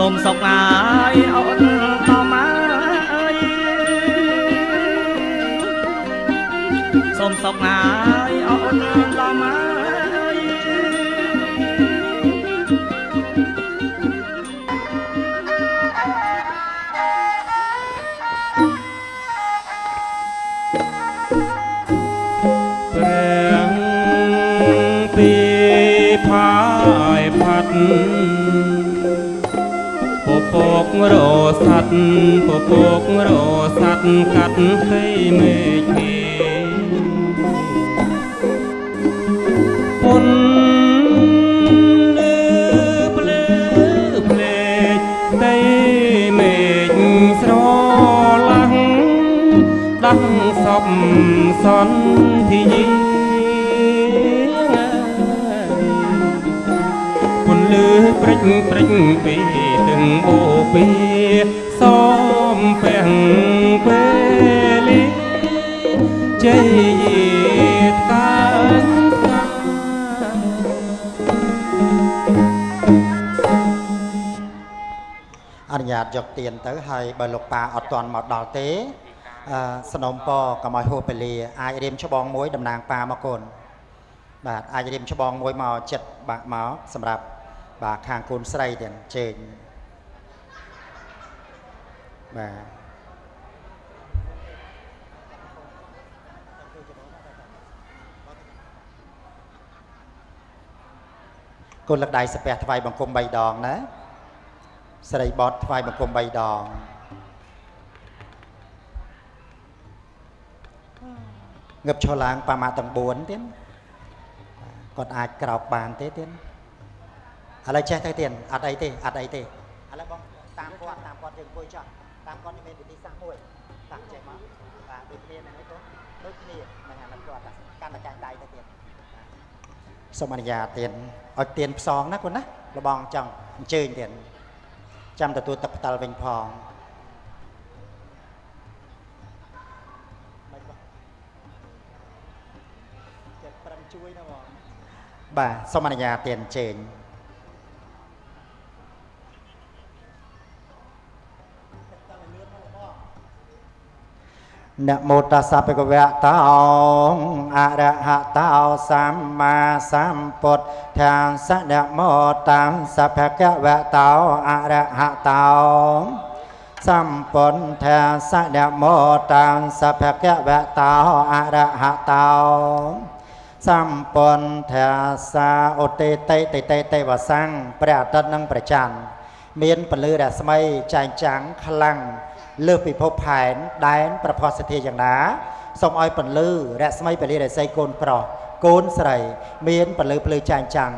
សូមសុខណាយអូនតម៉ាអើយសូមសុខណាយអូនតម៉ាអើយ ព្រះពីផាយផាត់ពពករស័តពពករស័តកាត់ផ្ទៃមេឃីពុនលឺភ្លឺភ្លេចផ្ទៃមេឃស្រឡាំងដាំងសពសន្ធាយ ពន្លឺព្រិចព្រិចពីទឹងបូព៌ាសំពាំងពេលីជ័យយាតកាងសា អនុញ្ញាតយកទៀនទៅហើយបើលោកប៉ាអត់ទាន់មកដល់ទេអឺសនំពរកុំឲ្យហួសពលាអាចរៀមច្បងមួយតំណាងប៉ាមកកូនបាទអាចរៀមច្បងមួយមកចិត្តបាក់មកសម្រាប់បាទខាងកូនស្រីទៀតជើញបាទកូនលើកដៃសាពះថ្វាយបង្គំ3ដងណាស្រីបតថ្វាយបង្គំ3ដងងើបឈរឡើងប៉ាម៉ាក់ទាំង4ទៀតគាត់អាចក្រោកបានទេទៀតឥឡូវចេះទៅទៀតអត់អីទេអត់អីទេឥឡូវបងតាមគាត់តាមគាត់យើងអង្គុយចុះតាមគាត់នេះមានវិធីសាស្ត្រមួយតាមចេះមកបាទដូចគ្នាហ្នឹងឯងកូនដូចគ្នានឹងអានឹងគាត់កាន់តែកាញ់ដៃទៅទៀតសូមអនុញ្ញាតទៀតឲ្យទៀនផ្សងណាកូនណាលបងចង់អញ្ជើញទៀតចាំទទួលទឹកផ្តិលវិញផងចិត្តប្រឹងជួយណាបងបាទសូមអនុញ្ញាតទៀនអញ្ជើញ នមោតស្សៈភគវៈតោអរហតោសម្មាសម្ពុទ្ធាសៈនមោតស្សៈភគវៈតោអរហតោសម្ពុទ្ធាសៈនមោតស្សៈភគវៈតោអរហតោសម្ពុទ្ធាសាឧទេតិតិតិតិវសੰព្រះអាទិត្យនិងព្រះច័ន្ទមានពលឺរស្មីចែងចាំងខ្លាំងលើសពិភពផែនដែនប្រផសធាយ៉ាងណាសូមឲ្យពន្លឺរស្មីពលីរស័យកូនប្រុសកូនស្រីមានពន្លឺភ្លឺចែងចាំង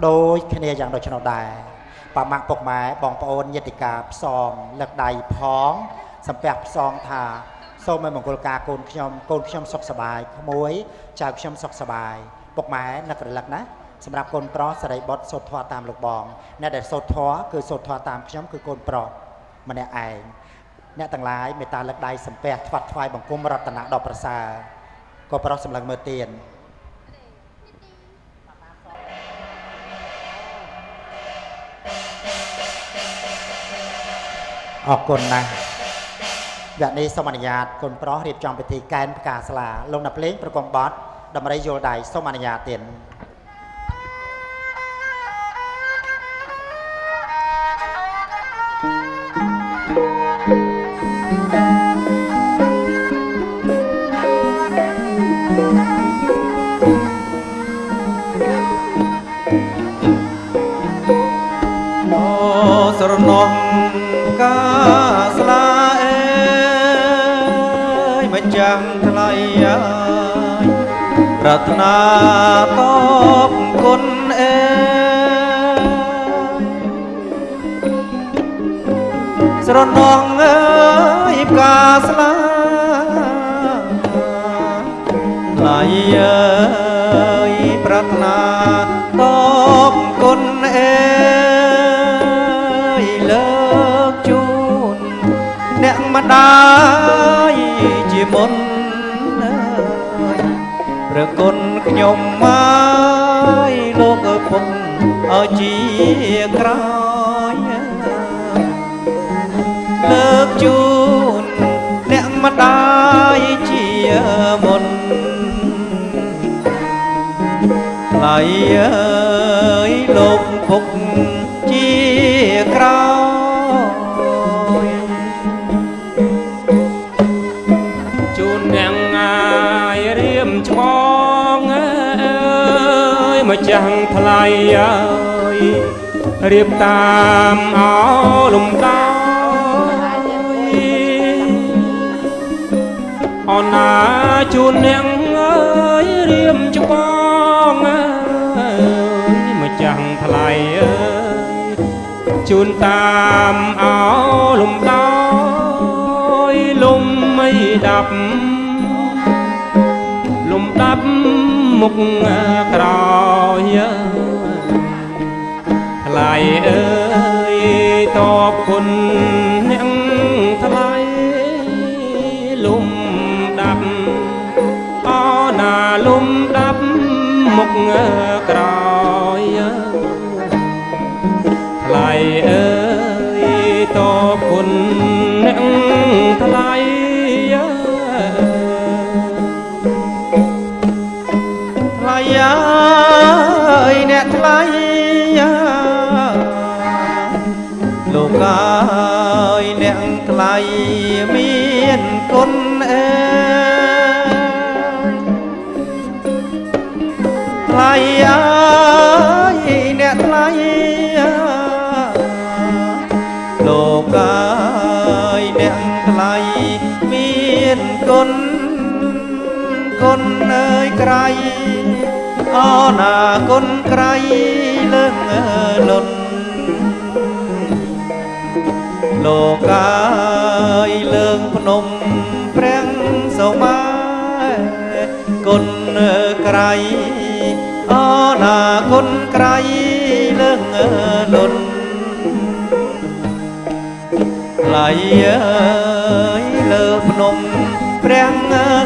ដូចគ្នាយ៉ាងដូច្នោះដែរប៉ាម៉ាក់ពុកម៉ែបងប្អូនញាតិកាផ្សងលើកដៃផងសំពះផ្សងថាសូមឲ្យមង្គលការកូនខ្ញុំកូនខ្ញុំសុខសប្បាយក្មួយចៅខ្ញុំសុខសប្បាយពុកម៉ែនឹករលឹកណាសម្រាប់កូនប្រុសសរីបុត្រសូត្រធម៌តាមលោកបងអ្នកដែលសូត្រធម៌គឺសូត្រធម៌តាមខ្ញុំគឺកូនប្រុសម្នាក់ឯងអ្នកទាំងឡាយមេត្តាលើកដៃសំពះថ្វាត់ថ្វាយបង្គំរតនៈដ៏ប្រសើរក៏ប្រុសសម្លឹងមើលទៀនអរគុណណាស់វគ្គនេះសូមអនុញ្ញាតកូនប្រុសរៀបចំពិធីកែនផ្កាស្លាលោកអ្នកភ្លេងប្រគំបទដំរីយល់ដៃសូមអនុញ្ញាតទៀន ស្រណោះកាស្លាអើយម្ចាំងថ្លៃអើយប្រាថ្នាតបគុណអើយស្រណោះអើយផ្កាស្លាថ្លៃអើយប្រាថ្នាតបគុណអើយលើកជូនអ្នកម្ដាយជាមុនអើយព្រះគុណខ្ញុំមកលោកឪពុកឲ្យជាក្រោយ លៃអើយលោកពុកជាក្រោយ ជូនអ្នកអាយរៀមច្បងអើយម្ចាស់ថ្លៃអើយរៀបតាមអោលំដោយ អូនណាជូនអ្នកអើយរៀមច្បងអើយម្ចាស់ថ្លៃអើយជូនតាមអោលំដោយលំមិនដាប់លំដាប់មុខក្រោយ ថ្លៃអើយតបគុណអ្នកថ្លៃលំដាប់អណាលំដាប់មុខក្រោយ ថ្លៃអើយតបគុណអ្នកថ្លៃ ថ្លៃអើយអ្នកថ្លៃលោកអើយអ្នកថ្លៃមានគុណអើយថ្លៃអើយអ្នកថ្លៃលោកអើយអ្នកថ្លៃមានគុណគុណអើយក្រៃអណាគុណក្រៃលើងលុនលោកអើយលើងភ្នំព្រះសូមាគុណក្រៃអណាគុណក្រៃលើងលុនថ្លៃអើយលើភ្នំព្រះ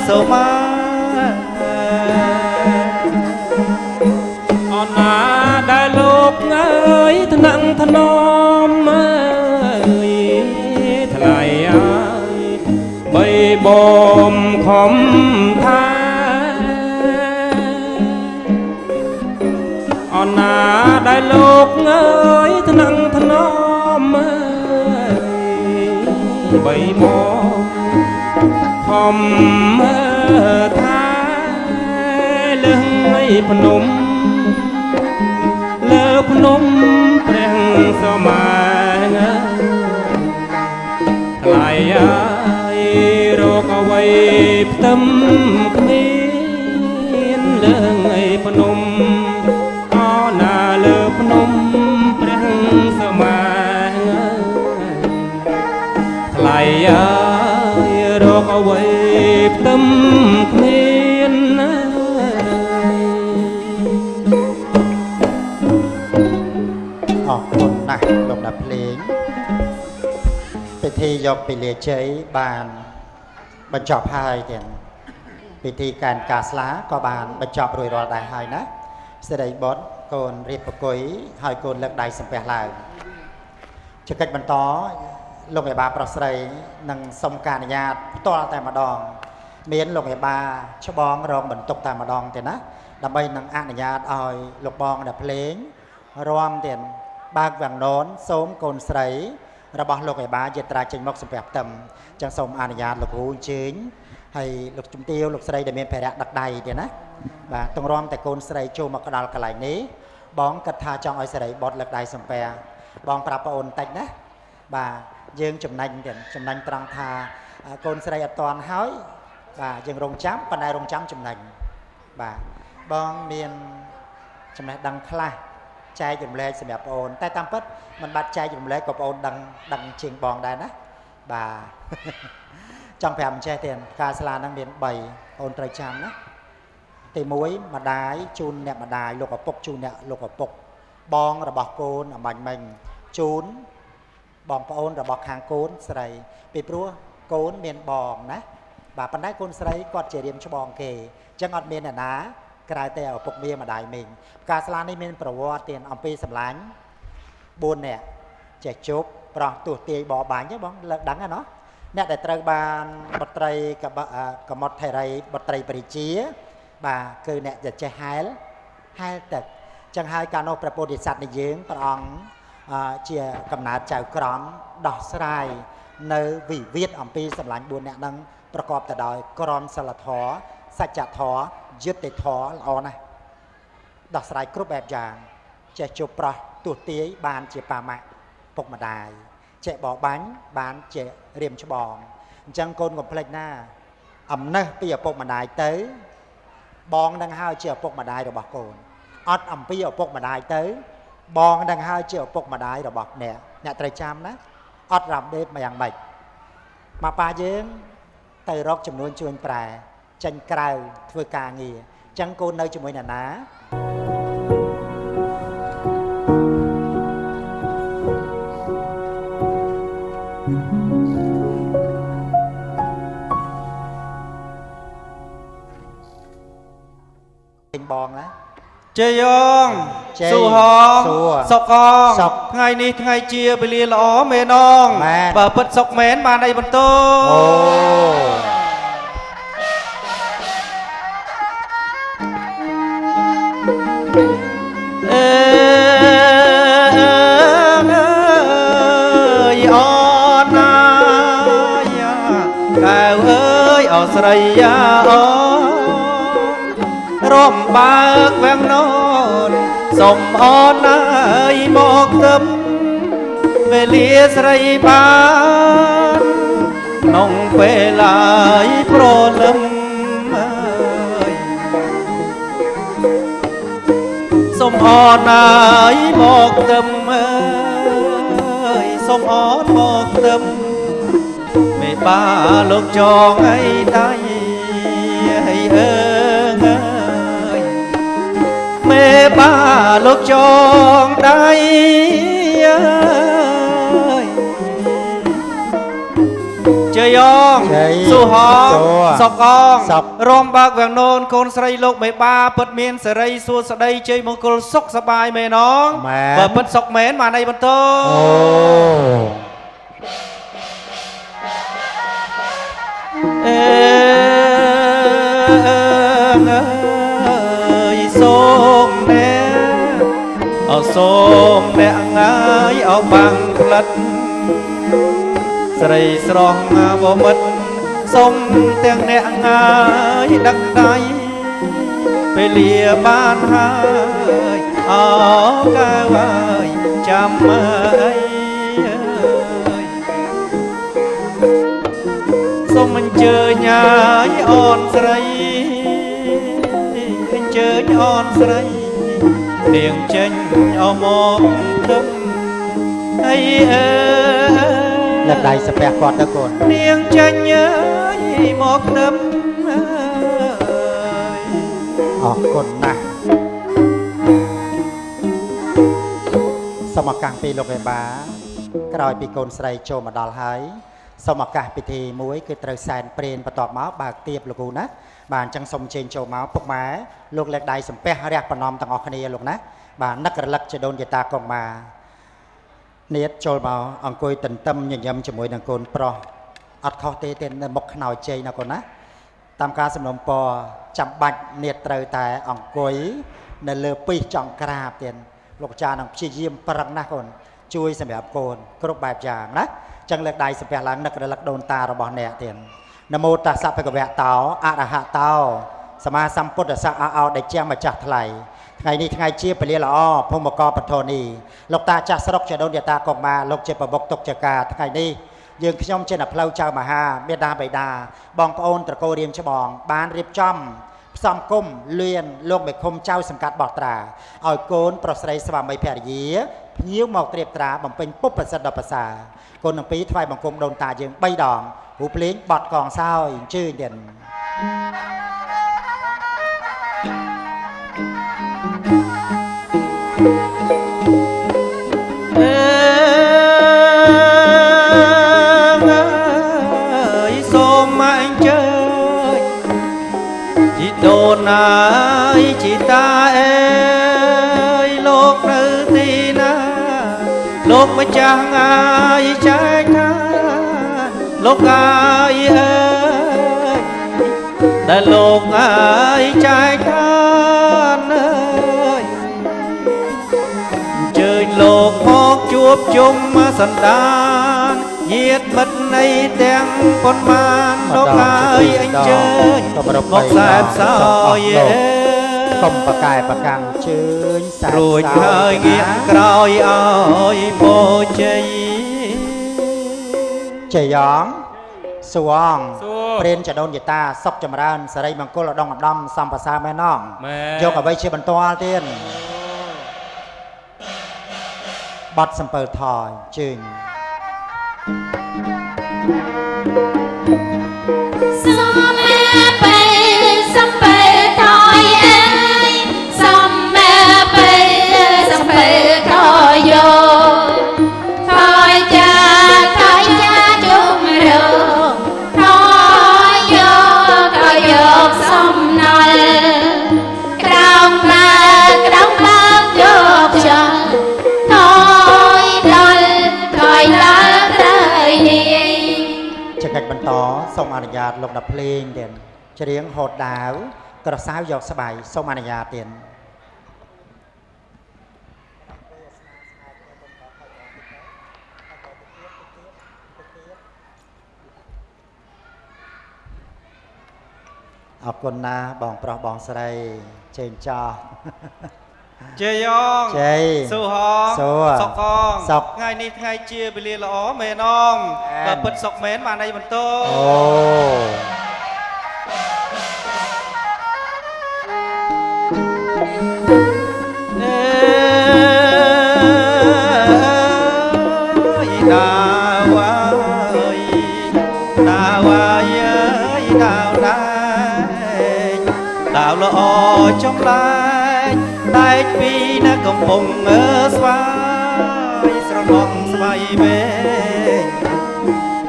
សូមា អូនណាដែលលោកអើយថ្នាក់ថ្នមអើយថ្លៃអើយបីបំខំថាអូនណាដែលលោកអើយថ្នាក់ថ្នមអើយបីបំខំថាលើងឯភ្នំលើភ្នំព្រះសម័យថ្លៃអើយរកអ្វីផ្ទឹមគ្មានលើឯភ្នំអណាលើភ្នំព្រះសម័យថ្លៃអើយរកអ្វីផ្ទឹមគ្មានណា អរគុណណាស់លោកដាភ្លេងពិធីយកពិលាជ័យបានបញ្ចប់ហើយទាំងពិធីកែនកាស្លាក៏បានបញ្ចប់រួចរាល់ដែរហើយណាសិរីបុត្រកូនរៀបប្រគយហើយកូនលើកដៃសំពះឡើងជាកិច្ចបន្តលោកឯបាប្រុសស្រីនឹងសុំការអនុញ្ញាតផ្ទាល់តែម្ដងមានលោកឯបាច្បងរងបន្ទុកតែម្ដងទេណាដើម្បីនឹងអនុញ្ញាតឲ្យលោកបងដែលភ្លេងរំទៀតបើកវាំងននសូមកូនស្រីរបស់លោកឯបាយាត្រាចេញមកសំពះផ្ទឹមចឹងសូមអនុញ្ញាតលោកគ្រូអញ្ជើញហើយលោកជំទាវលោកស្រីដែលមានភារៈដឹកដៃទៀតណាបាទទងរំតែកូនស្រីចូលមកកដាលកន្លែងនេះបងគិតថាចង់ឲ្យសេរីបុត្រលើកដៃសំពះបងប្រាប់ប្អូនបន្តិចណាបាទយើងចំណេញទៀតចំណេញត្រង់ថាកូនស្រីអត់តាន់ហើយបាទយើងរងចាំប៉ុន្តែរងចាំចំណេញបាទបងមានចំណេះដឹងខ្លះចែករំលែកសម្រាប់ប្អូនតែតាមពិតមិនបាត់ចែករំលែកក៏ប្អូនដឹងជាងបងដែរណាបាទចង់ប្រាប់អញ្ចេះទៀតផ្កាស្លាហ្នឹងមាន3អូនត្រូវចាំណាទី1ម្ដាយជូនអ្នកម្ដាយលោកឪពុកជូនអ្នកលោកឪពុកបងរបស់កូនអំបញ្ញមិញជូនបងប្អូនរបស់ខាងកូនស្រីពីព្រោះកូនមានបងណាបាទប៉ុន្តែកូនស្រីគាត់ជារៀមច្បងគេអញ្ចឹងអត់មានអ្នកណាក្រៅតែឪពុកមាម្ដាយមីងផ្កាស្លានេះមានប្រវត្តិទៀតអំពីសម្លាញ់4នាក់ចេះជប់ប្រោះទោះទាយបបាញ់ទេបងលើកដឹងហ្នឹងណោះអ្នកដែលត្រូវបានបុត្រីកមុតថេរីបុត្រីបរិជាបាទគឺអ្នកដែលចេះហែល ហែលទឹកចឹងហើយកាលនោះព្រះពោធិសត្វនៃយើងព្រះអង្គជាកំណើតចៅក្រមដោះស្រាយនៅវិវាទអំពីសម្លាញ់4នាក់ហ្នឹងប្រកបទៅដោយក្រមសីលធម៌សច្ចធម៌យុត្តិធម៌ល្អណាស់ដោះស្រាយគ្រប់បែបយ៉ាងចេះជប់ប្រោះទោះទាយបានជាបាម៉ាក់ពុកម្ដាយចេះបបាញ់បានជារៀមច្បងអញ្ចឹងកូនកុំភ្លេចណាអំណេះពីឪពុកម្ដាយទៅបងនឹងហើយជាឪពុកម្ដាយរបស់កូនអត់អំពីឪពុកម្ដាយទៅបងនឹងហើយជាឪពុកម្ដាយរបស់អ្នកអ្នកត្រូវចាំណាអត់រំដេបយ៉ាងម៉េចមកប៉ាយើងទៅរកចំនួនជួញប្រែចេញក្រៅធ្វើការងារអញ្ចឹងកូននៅជាមួយអ្នកណាបងណា ជ័យងសុហងសុកងថ្ងៃនេះថ្ងៃជាវេលាល្អមែនងបើពិតសុកមែនបានអីបន្តអូអេអើយអូណាយ៉ាកែវអើយអស្រីយ៉ាអូរំបើកវាំងនោនសុំអូនអើយមកទឹមវេលាស្រីបានក្នុងពេលឡើយព្រលឹមអើយសុំអូនអើយមកទឹមអើយសុំអូនមកទឹមមេបាលោកចងអីដៃអីអើមេបាលោកចងដៃជ័យងសុហងសុកងរំបើកវាំងនោនកូនស្រីលោកមេបាពិតមានសេរីសួស្តីជ័យមង្គលសុខសប្បាយមែនងបើពិតសុខមែនបានអីបន្តអូអេសូមអ្នកអសូមអ្នកងាយអបាំងផ្លិតស្រីស្រស់វមិតសូមទាំងអ្នកងាយដឹកដៃពេលលាបានហើយអកែវហើយចាំអីសូមអញ្ជើញអាយអូនស្រីអញ្ជើញអូនស្រីនាងចេញអមកទឹមអីអើលើកដៃសាពះគាត់ទៅកូននាងចេញអើយមកទឹមអើយអរគុណណាស់សូមឱកាសពីលោកមេបាក្រោយពីកូនស្រីចូលមកដល់ហើយសូមឱកាសពិធីមួយគឺត្រូវសែនព្រេនបន្ទាប់មកបើកទៀបលោកគ្រូណាបាទអញ្ចឹងសូមជេងចូលមកពុកម៉ែលោកលើកដៃសំពះរះប្រណម្យទាំងអស់គ្នាលោកណាបាទនឹករលឹកជាដូនជាតាកុមារនាតចូលមកអង្គុយទន្ទឹមញញឹមជាមួយនឹងកូនប្រុសអត់ខុសទេទេនៅមុខខ្នើយជ័យណាកូនណាតាមការសំណូមពរចាំបាច់នាតត្រូវតែអង្គុយនៅលើពីសចង់ក្រាបទៀតលោកចានឹងព្យាយាមប្រឹងណាស់កូនជួយសម្រាប់កូនគ្រប់បែបយ៉ាងណាចឹងលើកដៃសំពះឡើងនឹករលឹកដូនតារបស់អ្នកទៀតនមោតស្សៈភគវៈតោអរហតោសមាសម្ពុទ្ធស្សៈអោដែលជាម្ចាស់ថ្លៃថ្ងៃនេះថ្ងៃជាពលាល្អភូមិកបធនីលោកតាចាស់ស្រុកជាដូនជាតាកុមារលោកជាប្រមុខទុកជាការថ្ងៃនេះយើងខ្ញុំជាអ្នកផ្លូវចៅមហាមេដាបៃតាបងប្អូនត្រកូលរៀមច្បងបានរៀបចំផ្សំគុំលៀនលោកមេឃុំចៅសង្កាត់បោះត្រាឲ្យកូនប្រុសស្រីស្វាមីភរិយាភ្ញៀវមកត្រៀបត្រាបំពេញពុបប្រសិទ្ធដល់ប្រសាកូនទាំងពីរថ្វាយបង្គំដូនតាយើង3ដងរូបភ្លេងបត់កងសោយអញ្ជើញទៀតអើយសូមអញ្ជើញជីដូនអើយជីតាអើយលោកនៅទីណាលោកម្ចាស់អើយចែកថាលោកអើយអើយដែលលោកអើយចែកឋានអើ បជុំសន្តានញាតមិត្តនៃទាំងប៉ុន្មានលោកហើយអញ្ជើញមកសែបសោយ កុំប្រកែប្រកាន់ជើញសែប រួចហើយងាកក្រោយឲ្យពោជ័យ ជ័យងសួងព្រានចដូនយតាសុខចម្រើនសរីមង្គលឧត្តមឧត្តមសំប្រសើរមែននងយកអ្វីជាបន្ទាល់ទៀតបត់សំពើថយជើញ សំពេសំពេថយអើយសំពេសំពេថយយោថយចាថយចាជុំរងថយយោថយយកសំណល់ក្រោមបើក្រោមបើយកចោលថយដល់ថយដល់ត្រូវនាយ ចកិច្ចបន្តសូមអនុញ្ញាតលោកដល់ភ្លេងទៀតច្រៀងហូតដាវក្រសៅយកស្បៃសូមអនុញ្ញាតទៀតអរគុណណាបងប្រុសបងស្រីជេងចោះ ជ័យង ជ័យ ស៊ូហងសុខង សុខ ថ្ងៃនេះថ្ងៃជាវេលាល្អមែនអងបើពិតសុខមែនបានអីបន្ត អូ អេយដាវ៉ាយដាវ៉ាយដាវដែកដាវល្អចំឡែកដែកពីណាកំពុងអើស្វាយស្រណុកស្វ័យវែង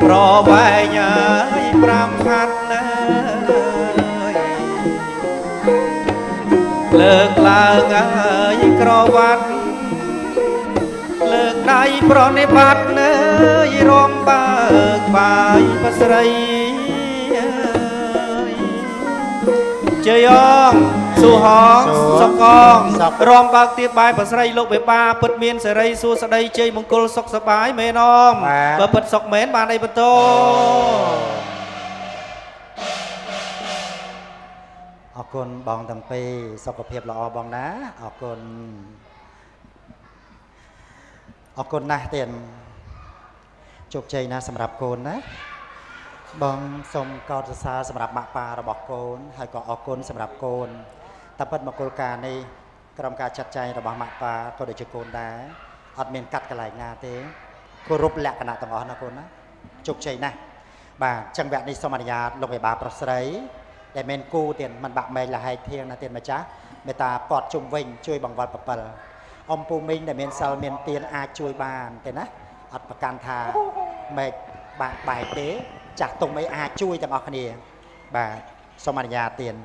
ប្រវែងអើយ5ហាត់ណាលើកឡើងអើយក្រវ៉ាត់លើកដៃប្រណិប័តនើយរំបើកបាយប្រស្រីជ័យអងស៊ូហងសុកងរំបើកទៀបបាយប្រស្រីលោកបេបាពិតមានសេរីសួស្តីជ័យមង្គលសុខសប្បាយមែនអមបើពិតសុខមែនបានអីបន្ត អរគុណបងទាំងពីរសុខភាពល្អបងណាអរគុណអរគុណណាស់ទៀតជោគជ័យណាស់សម្រាប់កូនណាបងសូមកោតសរសើរសម្រាប់ម៉ាក់ប៉ារបស់កូនហើយក៏អរគុណសម្រាប់កូនតែពិតមកគោលការណ៍នេះក្រុមការចាត់ចែងរបស់ម៉ាក់ប៉ាក៏ដូចជាកូនដែរអត់មានកាត់កន្លែងណាទេគោរពលក្ខណៈទាំងអស់ណាកូនណាជោគជ័យណាស់បាទចឹងវគ្គនេះសូមអនុញ្ញាតលោកមេបាប្រុសស្រីដែលមានគូទៀតមិនបាក់មែកលហែកធៀងណាទៀតម្ចាស់មេត្តាពតជុំវិញជួយបង្វិលប្រពិលអំពូមីងដែលមានសិលមានទានអាចជួយបានទេណាអត់ប្រកាន់ថាមែកបាក់បែកទេចាស់ទុំអីអាចជួយទាំងអស់គ្នាបាទសូមអនុញ្ញាតទៀត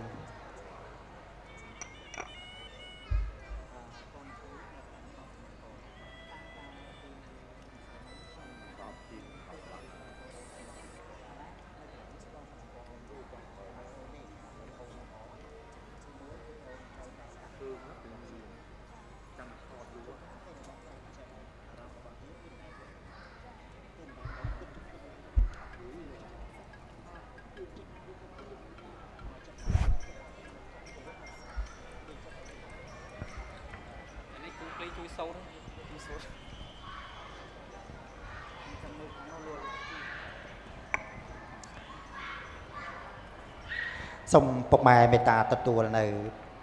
សូមពុកម៉ែមេត្តាទទួលនៅ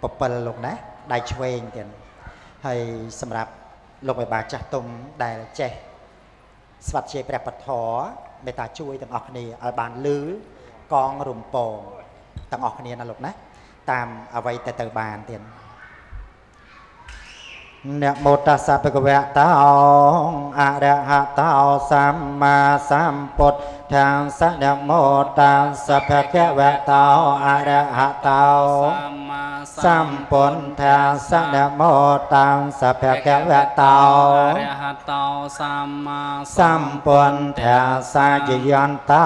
ពពិលលោកណាដៃឆ្វេងទៀតហើយសម្រាប់លោកមេបាចាស់ទុំដែលចេះស្វាត់ជាព្រះពធមេត្តាជួយទាំងអស់គ្នាឲ្យបានលឺកងរំពងទាំងអស់គ្នាណាលោកណាតាមអ្វីតែទៅបានទៀត នមោតស្សៈភគវៈតោអរហតោសម្មាសម្ពុទ្ធាសៈនមោតស្សៈភគវៈតោអរហតោ សម្មា សម្ពុទ្ធាសៈនមោតស្សៈភគវៈតោ អរហតោសម្មា សម្ពុទ្ធាសៈយយន្តោ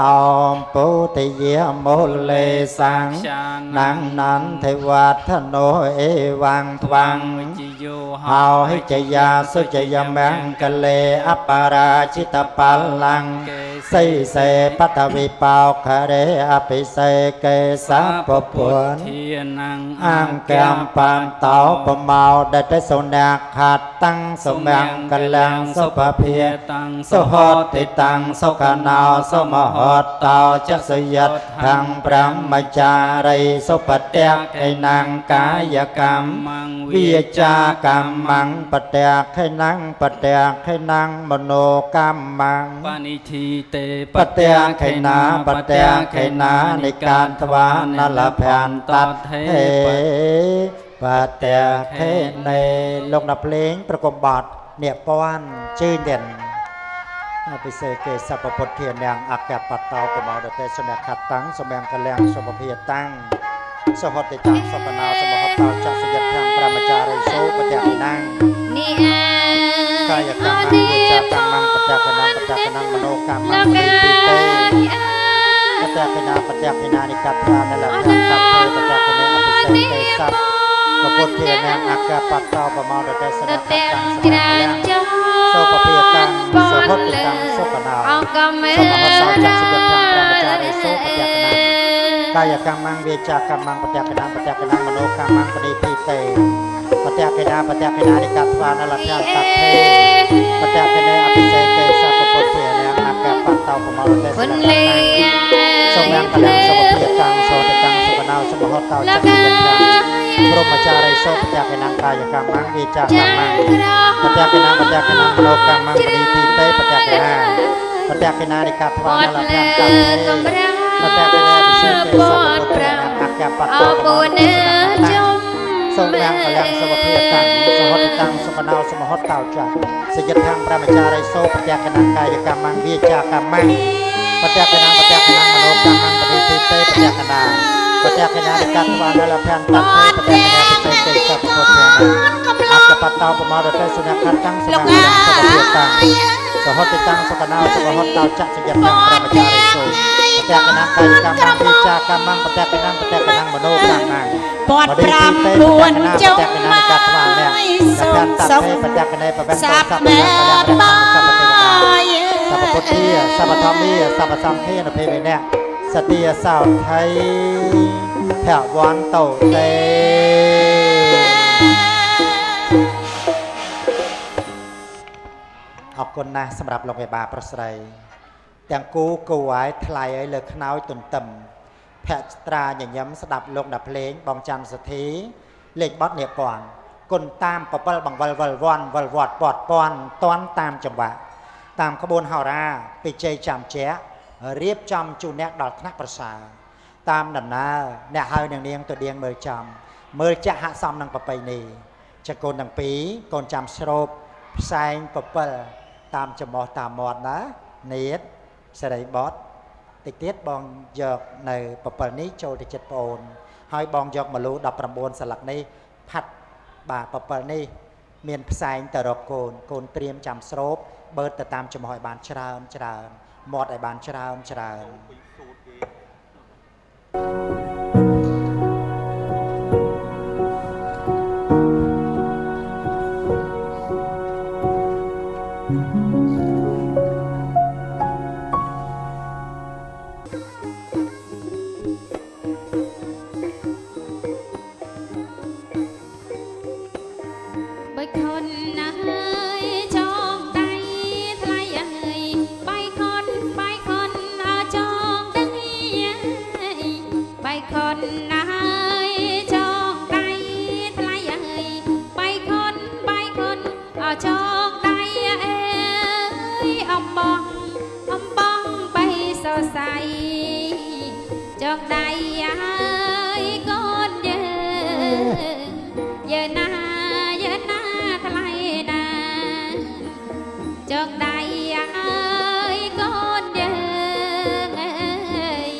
ពុទ្ធយាមូលេសੰ សា នੰនន្ទិវត្ថនោអេវੰថ្វាំង វិជ យោ ហោហិចយាសុចយមង្គលេអបរាជិតបល្លੰសីសេបតវិបោខរេអភិសេកេសពពុន ធានង អង្គមបានតោបមោដតេសុនខាតតាំងសមង្គលੰសុភភា តាំង សុហតិតាំងសុខណោសមហតតោចសយតថੰប្រមចារីសុបតៈកៃណងកាយកម្ម ម វាចាកម្មងបតៈខៃណងបតៈខៃណងមโนកម្មង បនិធិទេ បតៈខៃណាបតៈខៃណានិកានទ្វានលភន្តថេបតៈខេណេលោកអ្នកភ្លេងប្រគំបទអ្នកពាន់ជឿនទៀតអភិសេកេសពពុទ្ធានាងអកបតោកមោដតេសនខតាំងសមង្គលំសុភភាតាំងសហតិតាំងសុបណោសមហតោចសយធាំងប្រមចារីសូបតៈខេណាង នេះអើ កាយកម្មវាចាកម្មបតៈខេណាបតៈខេណាមโนកម្មបតិទីទេបតៈខេណាបតៈខេណានិកត្វានលភន្តថេបតៈខេណេអភិសេកេសពពុទ្ធានាងអកបតោបមោដតេសនខតាំងសមង្គលំសុភភាតាំងសុហតិតាំងសុបណោ អង្គមេ សមហសោចសយធាំងប្រមចារីសូបតៈខេណាកាយកម្មងវាចាកម្មងបតៈកណាបតៈកណាមโนកម្មងបតិភិតេបតៈកណាបតៈកណានិកត្វានលភន្តថេបតៈកណេអភិសេកេសពពុទ្ធានាងអកបតោបមោដតេស ពុ ន នលេ សូមង្គលំសុភភាតាំងសូតិតាំងសុបណោសមហតោចសយធាំងព្រមចារីសូបតៈកណាកាយកម្មងវាចាកម្មងបតៈកណាបតៈកណាមโนកម្មងបតិភិតេបតៈកណាបតៈកណានិកត្វានលភន្តថេបតៈកណាអភិសេកេសពពុទ្ធានាងអកបតោបមោដតេសនខតាំងសូមរាំងកលាំងសុខភាពតាំងសហតតាំងសុខណោសមហតតោចាសយធាំងប្រមចារីសូបតៈកណាកាយកម្មងវាចាកម្មងបតៈកណាបតៈកណាមโนកម្មងបតិទិទេបតៈកណាបតៈកណានិកត្វានលភន្តថេបតៈកណាពិសេសទេសពពុទ្ធានាងអកបតោបមោដតេសុនខតាំងសមង្គលំសុខភាពតាំងសហតតាំងសុខណោសមហតតោចាសយធាំងប្រមចារីសូបតៈកណាកាយកម្មងវាចាកម្មងបតៈកណាបតៈកណាមโนកម្មង ពត9ចុងមកសូមសុខ បតៈកណេបវេ សាប់មេបាយ សពពុទ្ធាសពធម្មាសពសង្ឃានភេវណៈសតិយសោថៃភវន្តោតេអរគុណណាស់សម្រាប់លោកមេបាប្រុសស្រីទាំងគូគូឲ្យថ្លៃឲ្យលើខ្នើយទន្ទឹមភក្ត្រាញញឹមស្ដាប់លោកដល់ភ្លេងបងច័ន្ទសទ្ធីលេខបត់និពន្ធគុណតាមពពិលបង្វិលវិលវ័នវិលវត្តពតពន់តន់តាមចង្វាក់តាមក្បួនហោរាពិជ័យចាំជារៀបចំជូនអ្នកដល់ថ្នាក់ប្រសើរតាមដំណើរអ្នកហើយនឹងនាងទៅដៀងមើលចំមើលចាក់ហាក់សមនឹងប្រពៃណីចកូនទាំងពីរកូនចាំស្រូបផ្សែងពពិលតាមច្រមុះតាមមាត់ណានេតសេរីបតតិចទៀតបងយកនៅពពិលនេះចូលទៅចិត្តប្អូនហើយបងយកម្លូ19សន្លឹកនេះផាត់បាទពពិលនេះមានផ្សែងទៅរកកូនកូនត្រៀមចាំស្រូបបើទៅតាមចំហឲ្យបានច្រើនច្រើនមាត់ឲ្យបានច្រើនច្រើន បីខុនណាយចងដៃថ្លៃអើយបីខុនបីខុនអចងដៃបីខុនណាយចងដៃថ្លៃអើយបីខុនបីខុនអចងដៃអើយអំបងអំបងបីសរសៃចងដៃអើយកូនយើងយើងណាយើងណាថ្លៃណាចងដៃអើយកូនយើងអើយ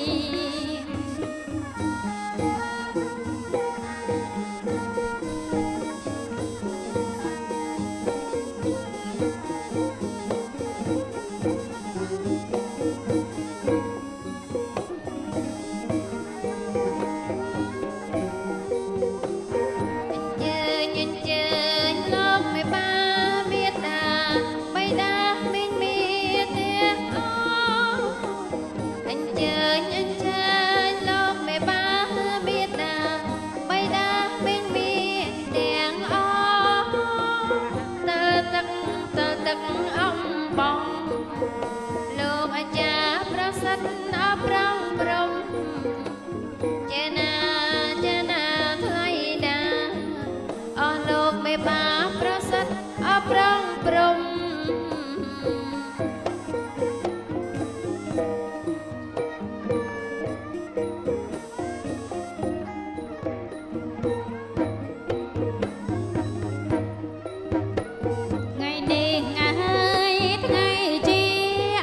អញ្ជើញអញ្ជើញ ទ្ធអប្រងព្រំចេណាចេណាថ្លៃណាអស់លោកមេបាប្រសិទ្ធអប្រងព្រំថ្ងៃនេះថ្ងៃថ្ងៃជា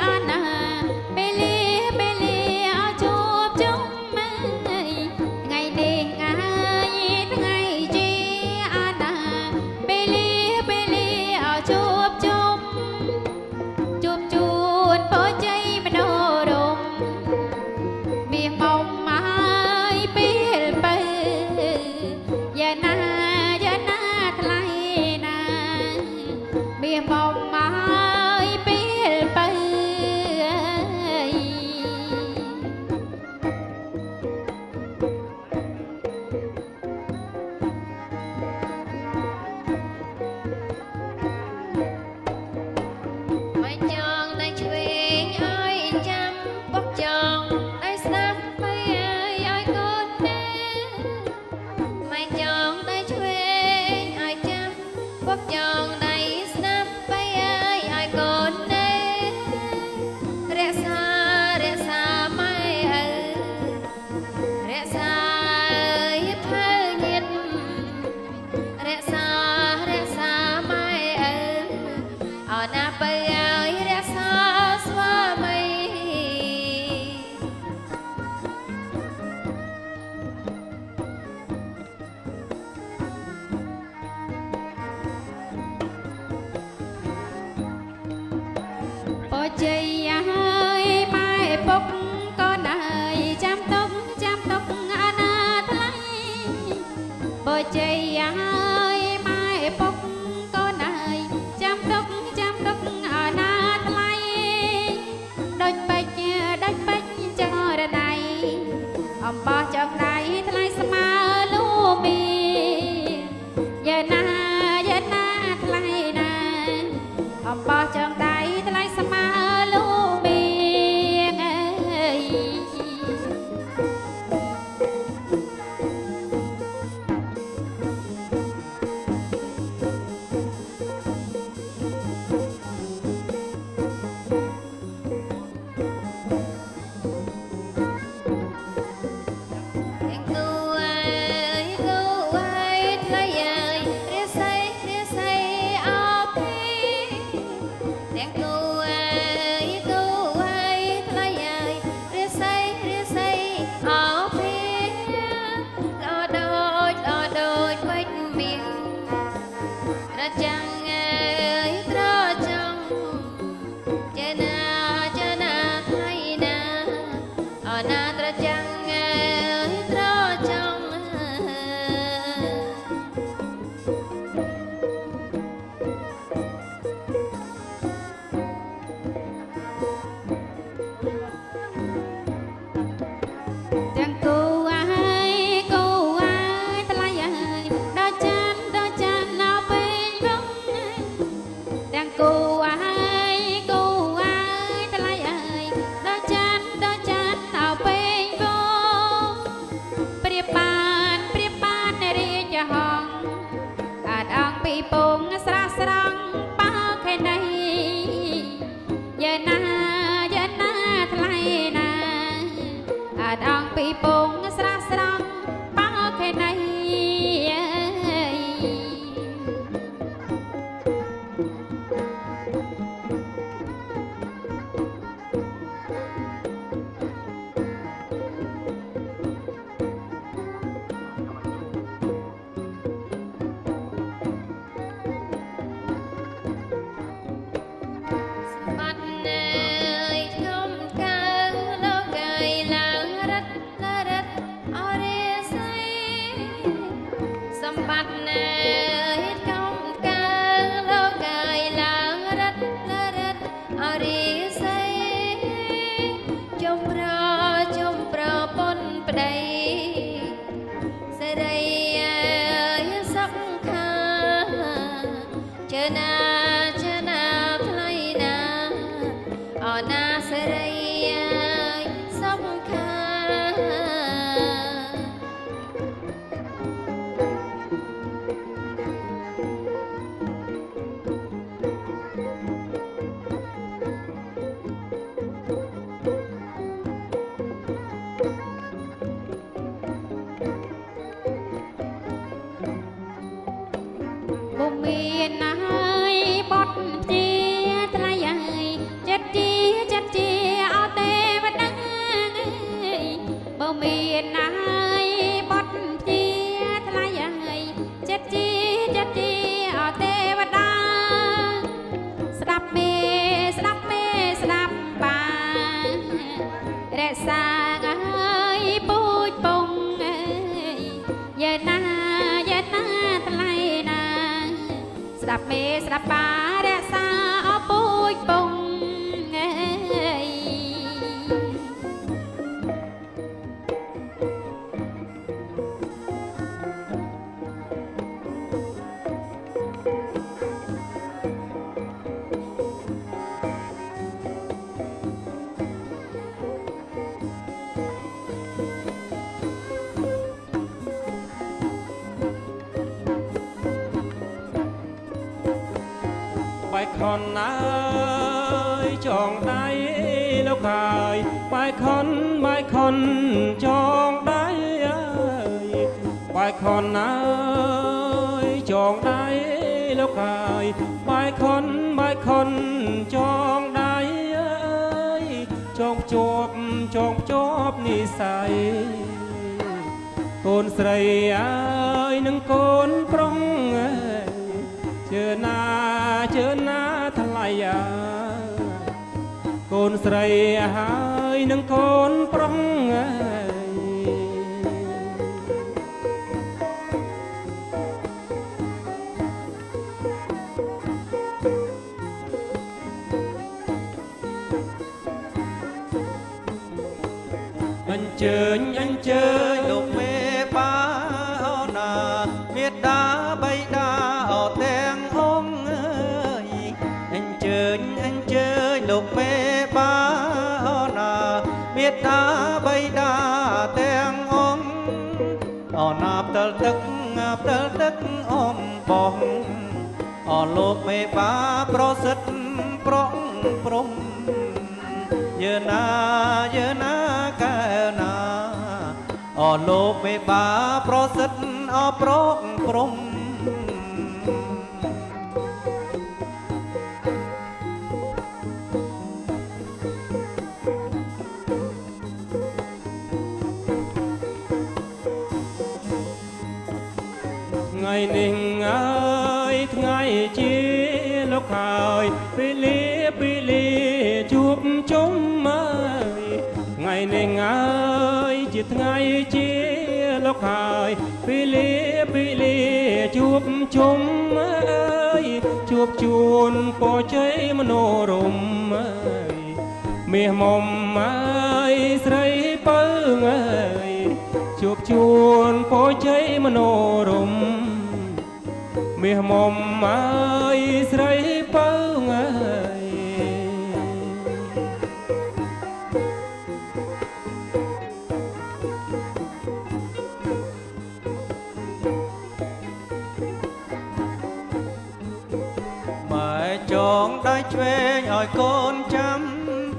អនាពេលលាពេលលាឲ្យជួបជុំថ្ងៃនេះថ្ងៃថ្ងៃជាអនាពេលលាពេលលាឲ្យជួបជុំជួបជួនពោជ័យមនោរមមាសមុំមកពេលបើយ៉ាណាយ៉ាណាថ្លៃណាមាសមុំមកពេលបើមិនចង់ដៃឆ្វេងឲ្យចាំបុកចង់ដៃស្ដាំបីឲ្យកូនណាមិនចង់ដៃឆ្វេងឲ្យចាំបុកចង់ដៃស្ដាំបីឲ្យកូនណារក្សារក្សាម៉ែឪរក្សាផលញាតិរក្សារក្សាម៉ែឪអរណាបើឲ្យរក្សាស្វាមី ក្សាអើយពូជពងអើយយាណាយាណាថ្លៃណាស្ដាប់មេស្ដាប់បារក្សាអពូជពងអើយ បាយខនអើយចងដៃលោកហើយបាយខនបាយខនចងដៃអើយបាយខនអើយចងដៃលោកហើយបាយខនបាយខនចងដៃអើយចងភ្ជាប់ចងភ្ជាប់និស័យកូនស្រីអើយនឹងកូនប្រុសអើយជឿណាជឿណាថ្លៃអើយកូនស្រីហើយនឹងកូនប្រុសអើយអញ្ជើញអញ្ជើញ លោកមេបាអូណាមេដាបៃតាអទាំងអង្គអើយអញ្ជើញអញ្ជើញលោកមេបាអូណាមេដាបៃតាទាំងអង្គអូណាផ្តិលទឹកផ្តិលទឹកអមបងអលោកមេបាប្រសិទ្ធប្រងព្រំយើណាយើណាកែណាអលោកមេបាប្រសិទ្ធអប្រងព្រំ ថ្ងៃនេះអើយថ្ងៃជាលោកហើយពេលលាពេលលាជួបជុំអើយថ្ងៃនេះអើយជាថ្ងៃជាលោកហើយពេលលាពេលលាជួបជុំអើយជួបជួនពរជ័យមនោរមអើយមាសមុំអើយស្រីពៅអើយជួបជួនពរជ័យមនោរមមាសមុំអើយស្រីពៅអើយ ម៉ែចងដៃឆ្វេងឲ្យកូនចាំ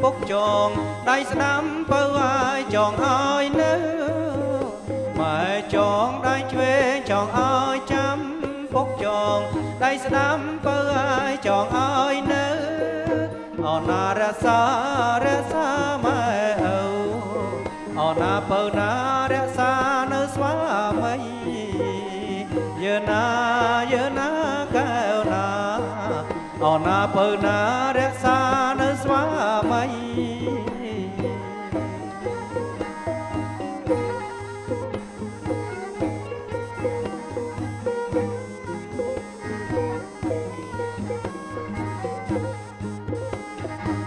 ពុកចងដៃស្ដាំពៅឲ្យចងឲ្យនៅម៉ែចងដៃឆ្វេងចងឲ្យចាំពុកចងដៃស្ដាំពៅឲ្យចងឲ្យនៅអណារសារសាម៉ែឪអណាពៅណារក្សានៅស្វាមីយើណាយើណាកែវណាអណាពៅណារក្សានៅស្វាមី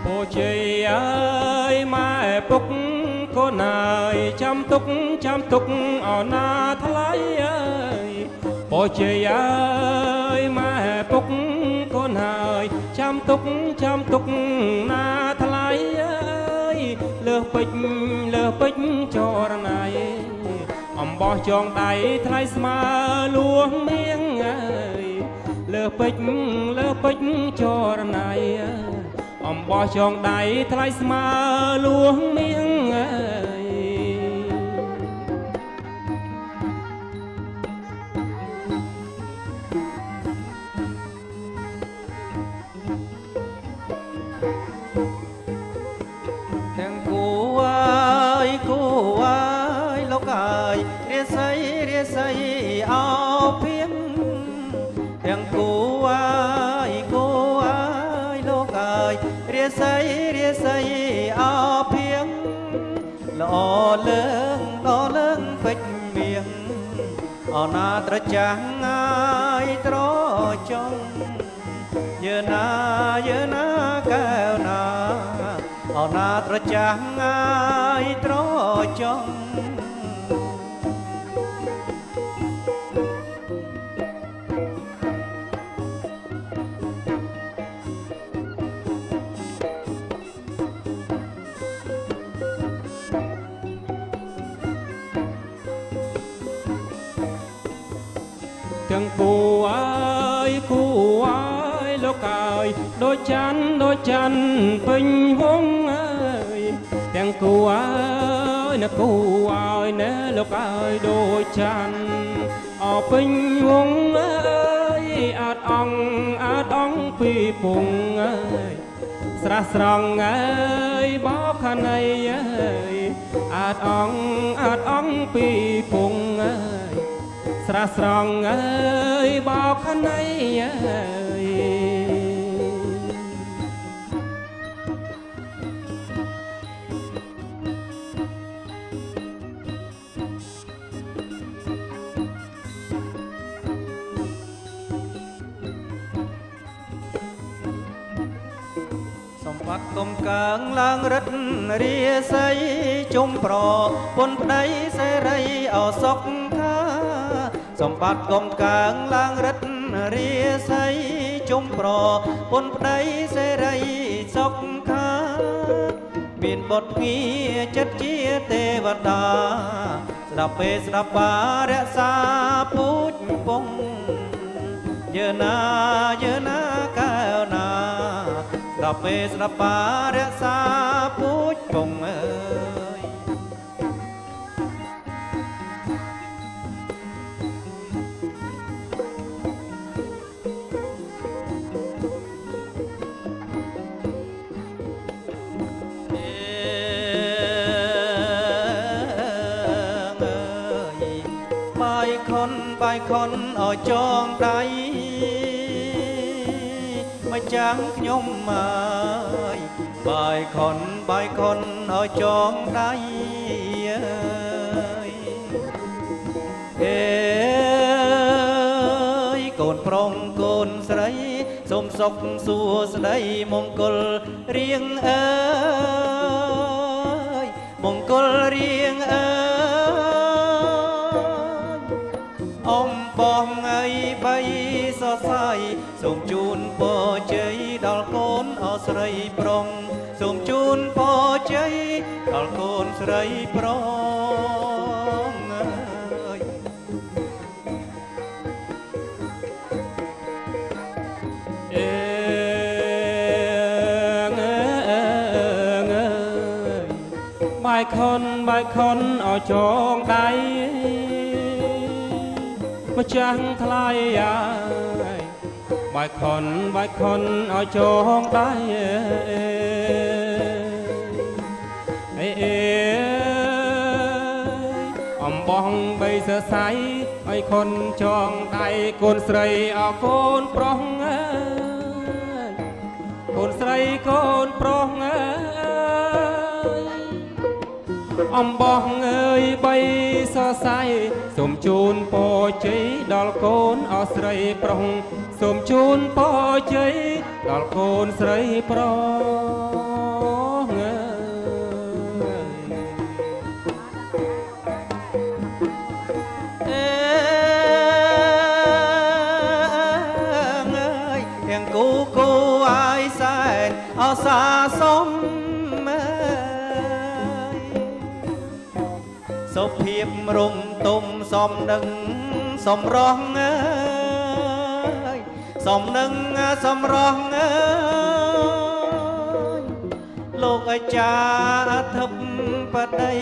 ពរជ័យអើយម៉ែពុកកូនអើយចាំទុកចាំទុកអណាថ្លៃអើយពរជ័យអើយម៉ែពុកកូនហើយចាំទុកចាំទុកណាថ្លៃអើយលើសពេជ្រលើសពេជ្រចរណៃអំបោះចងដៃថ្លៃស្មើលួងមៀងអើយលើសពេជ្រលើសពេជ្រចរណៃអំបោះចងដៃថ្លៃស្មើលួងមៀងអើយ ទាំងគូអើយគូអើយលោកអើយរាសីរាសីអោភៀងទាំងគូអើយគូអើយលោកអើយរាសីរាសីអោភៀ លើងដល់លើងពេជ្រមៀងអនាត្រចាំងអាយត្រចង់យើណាយើណាកែវណាអនាត្រចាំងអាយត្រចង់ទាំងគូអើយគូអើយលោកអើយដូចច័ន្ទដូចច័ន្ទពេញវងអើយទាំងគូអើយណាគូអើយណែលោកអើយដូចច័ន្ទអពេញវងអើយអត់អង្គអត់អង្គពីពងអើយស្រះស្រង់អើយបោខណៃអើយអត់អង្គអត់អង្គពីពងអើយស្រះស្រង់អើយបោខណៃអើយសម្បត្តិកុំកើងឡើងរិទ្ធរាសីជុំប្រពន្ធប្តីសេរីអសុខខាសម្បត្តិកុំកើងឡើងរិទ្ធរាសីជុំប្រពន្ធប្តីសេរីសុខខាមានបុត្រងារចិត្តជាទេវតាស្ដាប់ពេលស្ដាប់បារក្សាពូជពងយើណាយើណាកែវណាស្ដាប់ពេលស្ដាប់បារក្សាពូជពងអើយបាយខុនឲ្យចងដៃមកចាំងខ្ញុំអើយបាយខុនបាយខុនឲ្យចងដៃអើយអេយកូនប្រុងកូនស្រីសូមសុខសួស្តីមង្គលរៀងអើយមង្គលរៀងអើយអំបងអីបីសរសៃសូមជូនពរជ័យដល់កូនអស្រីប្រុងសូមជូនពរជ័យដល់កូនស្រីប្រុងអើយអេងអើយបាយខុនបាយខុនឲ្យចងដៃម្ចាស់ថ្លៃអើយបាយខុនបាយខុនឲ្យចងដៃអេអេអំបងបីសរសៃឲ្យខុនចងដៃកូនស្រីអកូនប្រុសអើយកូនស្រីកូនប្រុសអើយអំបោះអើយបីសរសៃសូមជូនពរជ័យដល់កូនអស្រីប្រុសសូមជូនពរជ័យដល់កូនស្រីប្រុសអើយអេអើយទាំងគូគូអាយសែនអសាសុំសុភាពរំទុំសំនឹងសំរងអើយសំនឹងសំរងអើយលោកអាចារ្យអធិបតី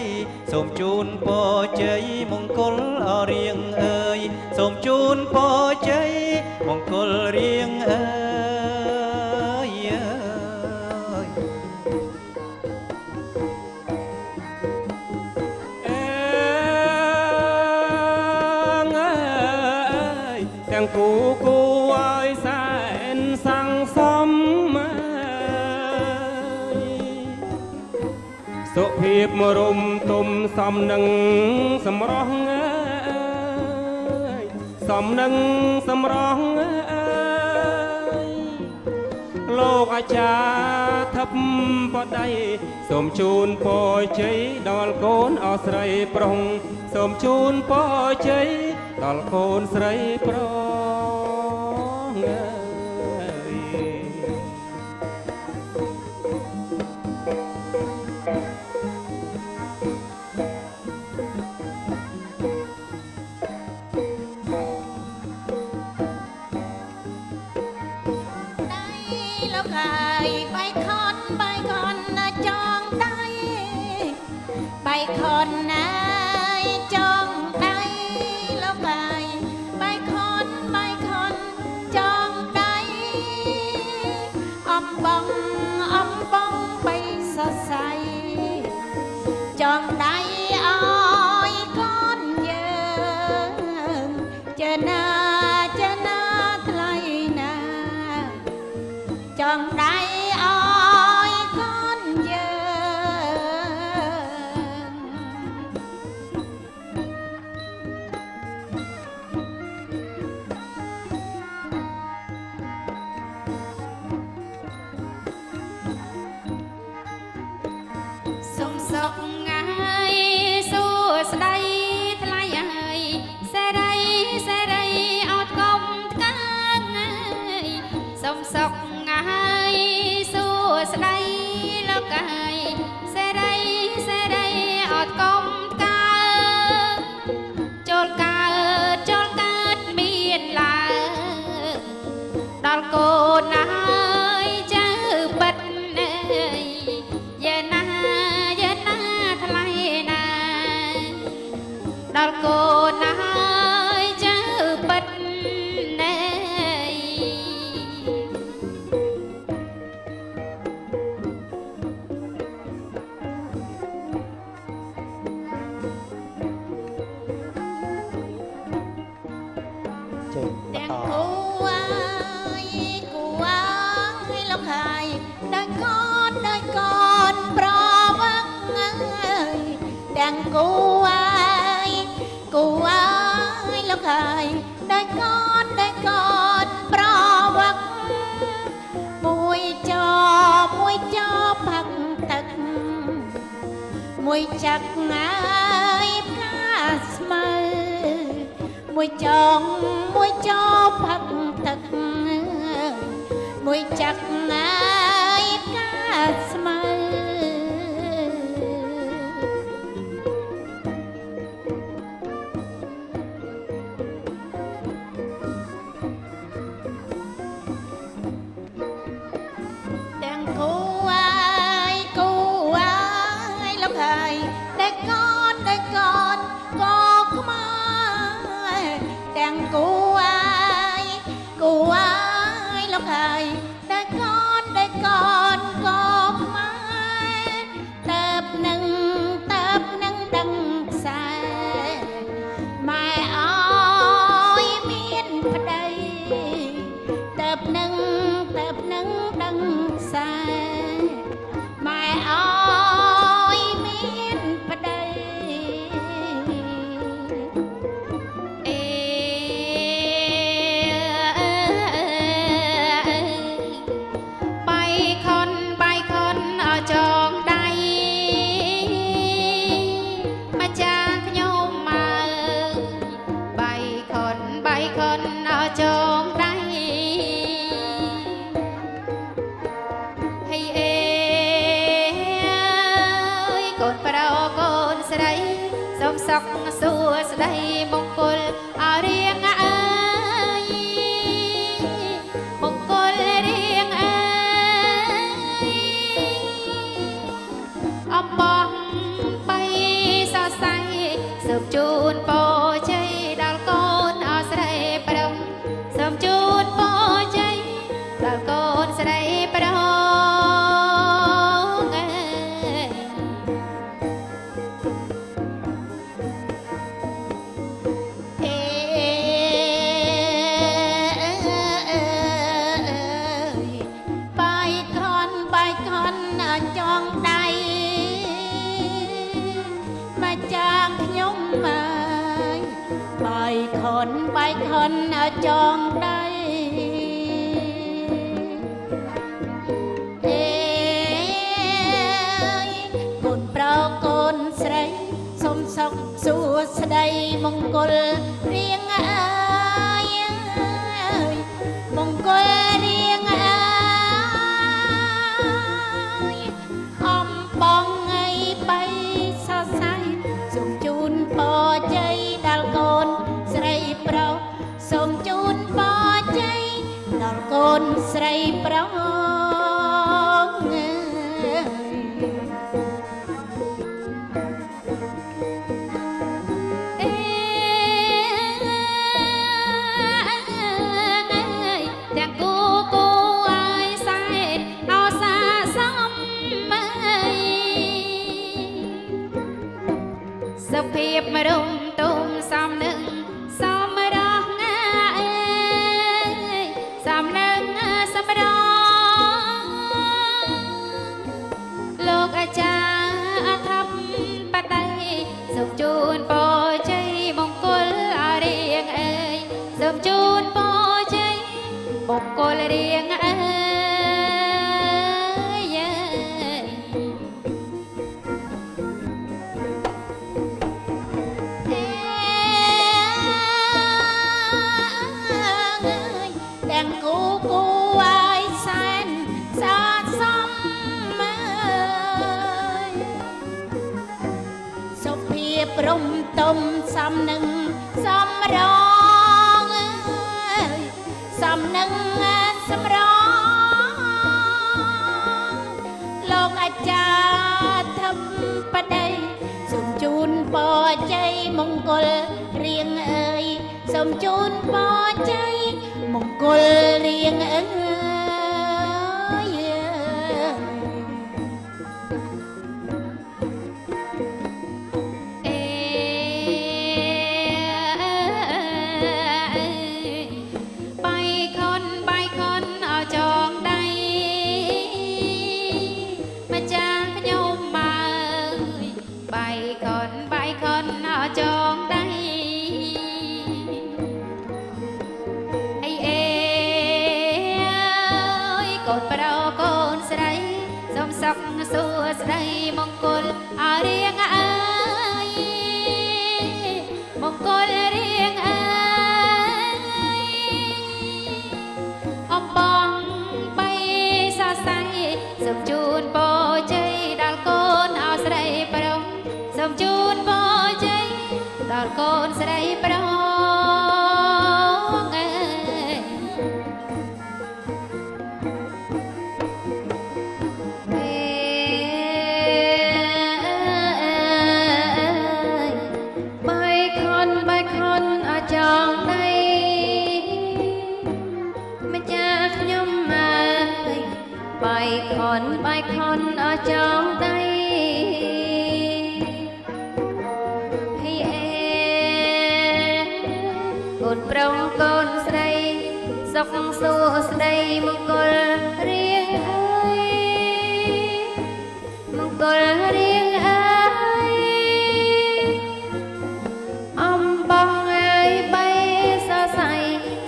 សូមជូនពរជ័យមង្គលអរៀងអើយសូមជូនពរជ័យមង្គលរៀងអើយ ទាំងគូគូឲ្យសែនសង្សំ សុភាពមរុំទុំសំនឹងសម្រស់អើយសំនឹងសម្រស់អើយលោកអាចារ្យថឹបបដីសូមជូនពរជ័យដល់កូនអស្រីប្រុងសូមជូនពរជ័យដល់កូនស្រីប្រុងអើយ ដៃលោកហើយបៃខនបៃខនណាចងដៃបៃខនណាចងដៃលោកហើយបៃខនបៃខនចងដៃអំបងអំបងបៃសរសៃចងដៃអើយកូនយើងចេណាចេណាថ្លៃណាចងដៃអើយកូនយើង សុំសុខងាយសួស្ដីថ្លៃហើយសេរីសេរីអត់កុំថ្កើងហើយសុំសុខងាយសួស្ដីលោកហើយសេរីសេរីអត់កុំថ្កើងចូលកើតចូលកើតមានឡើងដល់កូនណាហើយចៅបិទអើយយាណាយាណាថ្លៃណាដល់កូនណាហើយចៅបិទណែ ចេញប ទាំង ន្ត គូអើយគូអើយលោកហើយដោយកូនដោយកូនប្រវឹងអើយទាំងគូអើយគូអើយលោកហើយដោយកូនដោយកូនប្រវឹងមួយចមួយចផឹកទឹកមួយចឹកអើយផ្កាស្មៅមួយចងមួយចផឹកទឹកមួយចឹកអើយផ្កាស្មៅទាំងគូអើយគូអើយលោកហើយដែលកូនដែលកូនក៏ខ្មៅទាំងគូអើយគូអើយលោកហើយដែលកូនដែលកូនក៏ខ្មៅតើបនឹងតើបនឹងដឹងខ្សែម៉ែអើយមានប្តីតើបនឹងតើបនឹងដឹងខ្សែម៉ែអើយមានប្តី អេបៃខនបៃខនអចងដៃម្ចាស់ខ្ញុំមកបៃខនបៃខនអចងដៃហើយអេយកូនប្រុសកូនស្រីសូមសុខសួស្តីមង្គលអរៀងអើយមង្គលរៀងអើយអំបងបីសរសៃសូមជូនពរជ័យដល់កូនអស្រីប្រុសសូមជូនពរជ័យដល់កូនស្រីប្រុសអើយ អេ អើយបាយខនបាយខនឲ្យចងដៃអេកូនប្រុសកូនស្រីសូមសុខសួស្តីមង្គលរៀងអើយមង្គលរៀងអើយអំបងអីបីសរសៃសូមជូនពរជ័យដល់កូនស្រីប្រុសសូមជូនពរជ័យដល់កូនស្រីប្រុសអើយ ទាំងគូគូអើយសែនអោសាសំអើយសុភាពមរុំទុំសំនឹងសំរងអើយសំនឹងសំរងលោកអាចារ្យអធិបតីសូមជូនពរជ័យមង្គលអរៀងអើយសូមជូនពរជ័យមង្គលរៀងអើយ ទាំងគូគូអើយសែនសាសំអើយសុភាពរំទុំសំនឹងសំរងអើយសំនឹងសំរងលោកអាចារ្យធម្មបតីសូមជូនពរជ័យមង្គលរៀងអើយសូមជូនពរជ័យមង្គលរៀងអើយ អេបាយខនបាយខនអចងដៃម្ចាស់ខ្ញុំមកបាយខនបាយខនអចងដៃអីអេកូនប្រុសកូនស្រីសូមសុខសួស្តីមង្គលអរៀងអើយមង្គលរៀងអើយអំបងបីសរសៃសូមជូនពរជ័យដល់កូនអស្រីប្រុសសូមជូនពរជ័យដល់កូនស្រីប្រុសអើយ បាយខនបាយខនអចងដៃម្ចាស់ខ្ញុំអើយបាយខនបាយខនអចងដៃហីអេកូនប្រុសកូនស្រីសុខសួស្តីមង្គលរៀងអើយមង្គលរៀងអើយអំបងអើយបីសរសៃ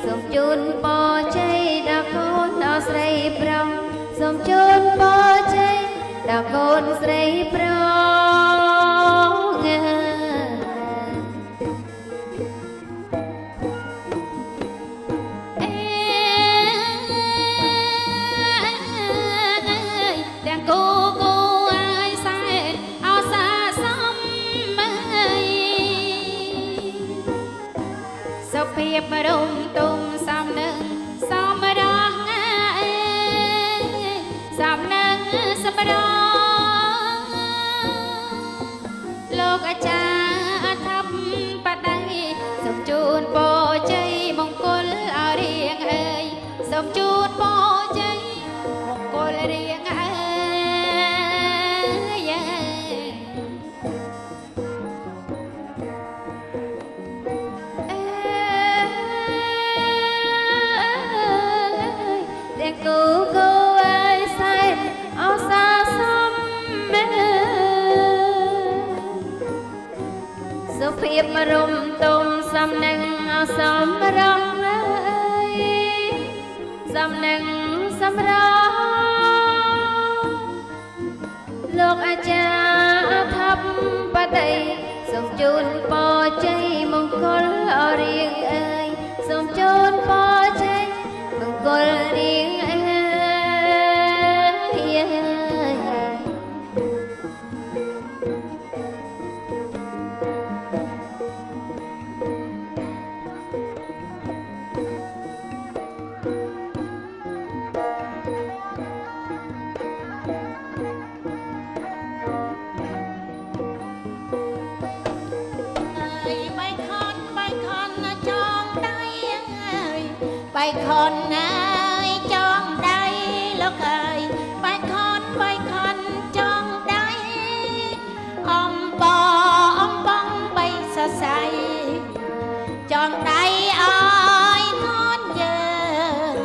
សូមជូនពរជ័យដល់កូនដល់ស្រីប្រុសសូមជូនពរជ័យដល់កូនស្រីប្រុសអើយ អេទាំងគូគូអើយសែនអោសាសំអើយសុភាពរំទុំសំនឹងសំរងអើយសំនឹងសំរងលោកអាចារ្យអធិបតីសូមជូនពរជ័យមង្គលអរៀងអើយសូមជូនពរជ័យមង្គលរៀងអើយ អើយទាំងគូគូអើយសែនអសាសំអើយ ភាពរំទុំសំនឹងសំរងអើយសំនឹងសំរងលោកអាចារ្យអធិបតីសូមជូនពរជ័យមង្គលអរៀងអើយសូមជូនពរជ័យមង្គលរៀងអើយ បាយខនអើយចងដៃលោកអើយបាយខនបាយខនចងដៃអំបអំបងបីសរសៃចងដៃអើយកូនយើង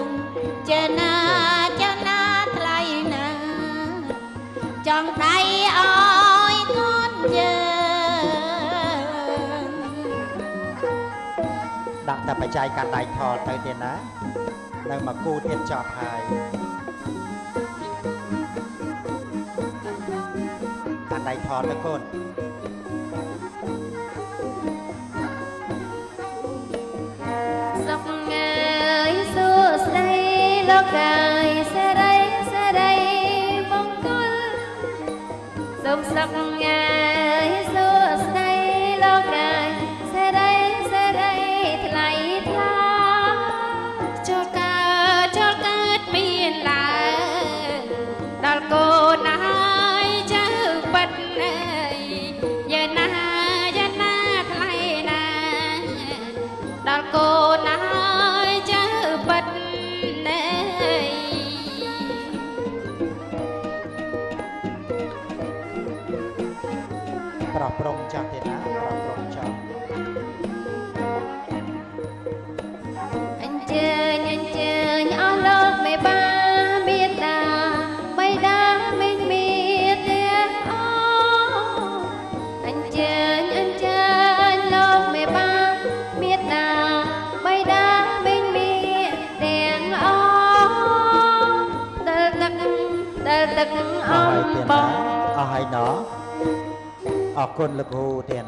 ចេណាចេណាថ្លៃណាចងដៃអើយកូនយើងដាក់តែបច្ច័យកាន់ដៃថតទៅទៀតណានៅមកគូទៀតចប់ហើយកាន់ដៃថតទៅកូនសុខងាយសួស្តីលោកកាយសេរីសេរីមង្គលសូមសុខងាយសួស្តីលោកកាយសេរីសេរីថ្លៃថ្លាចូលកើតចូលកើតមានឡើងដល់កូនហើយចៅប៉ិតអើយយាណាយាណាថ្លៃណាដល់កូនហើយចៅប៉ិតអើយប្រោះប្រុងចាស់ទៀតណាប្រោះប្រុងចាស់អញ្ជើញអញ្ជើញអស់លោកមេបាមេតាបៃតាមេមេទាំងអអញ្ជើញអញ្ជើញលោកមេបាមេតាបៃតាមេមេទាំងអដល់ទឹកដល់ទឹកអំបងអស់ហើយណោះអរគុណលោកគ្រូទៀត